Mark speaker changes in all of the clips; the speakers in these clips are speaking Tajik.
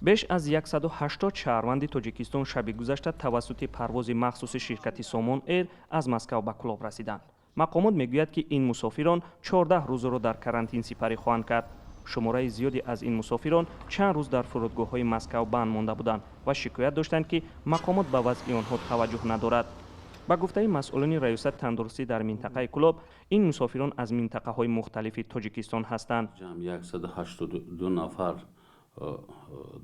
Speaker 1: Беш аз 180 шаҳрванди Тоҷикистон шаби гузашта тавассути парвози махсуси ширкати Сомон Эйр аз Москав ба Кӯлоб расиданд. Мақомот мегӯяд, ки ин мусофирон 14 рӯзро дар карантин сипарӣ хоҳанд кард. Шумораи зиёде аз ин мусофирон чанд рӯз дар фурудгоҳҳои Москав банд монда буданд ва шикоят доштанд, ки мақомот ба вазъи онҳо таваҷҷӯҳ надорад. Ба гуфтаи масъулони Раёсати тандурустӣ дар минтақаи Кӯлоб, ин мусофирон аз минтақаҳои мухталифи Тоҷикистон ҳастанд.
Speaker 2: Ҷамъ 182 нафар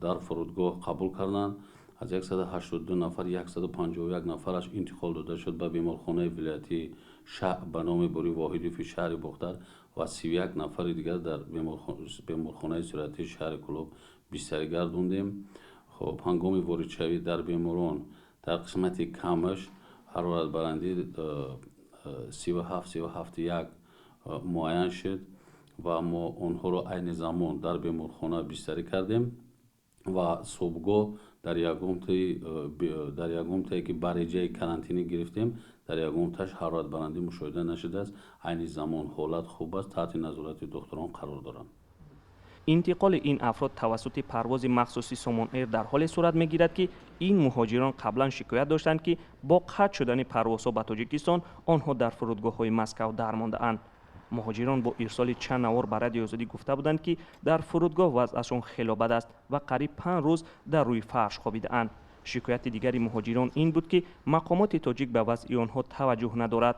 Speaker 2: дар фурудгоҳ қабул карданд. Аз 182 нафар 151 нафараш интиқол дода шуд ба беморхонаи вилоятии ба номи Бори Воҳидови шаҳри Бохтар ва 31 нафари дигар дар беморхонаи сироятии шаҳри Кӯлоб бистарӣ гардондем. Хоб, ҳангоми воридшавӣ дар беморон дар қисмати камаш ҳароратбаландӣ 37, 37,1 муайян шуд ва мо онҳоро айни замон дар беморхона бистарӣ кардем ва субҳгоҳ дар ягонтае, ки ба реҷаи карантинӣ гирифтем, дар ягонташ ҳароратбаландӣ мушоҳида нашудааст. Айни замон ҳолат хуб аст, таҳти назорати духтурон қарор доранд.
Speaker 1: Интиқоли ин афрод тавассути парвози махсуси Сомон Эйр дар ҳоле сурат мегирад, ки ин муҳоҷирон қаблан шикоят доштанд, ки бо қатъ шудани парвозҳо ба Тоҷикистон онҳо дар фурудгоҳҳои Москав дармондаанд. Муҳоҷирон бо ирсоли чанд навор ба Радиои Озодӣ гуфта буданд, ки дар фурудгоҳ вазъашон хело бад аст ва қариб 5 рӯз дар рӯи фарш хобидаанд. Шикояти дигари муҳоҷирон ин буд, ки мақомоти тоҷик ба вазъи онҳо таваҷҷӯҳ надорад.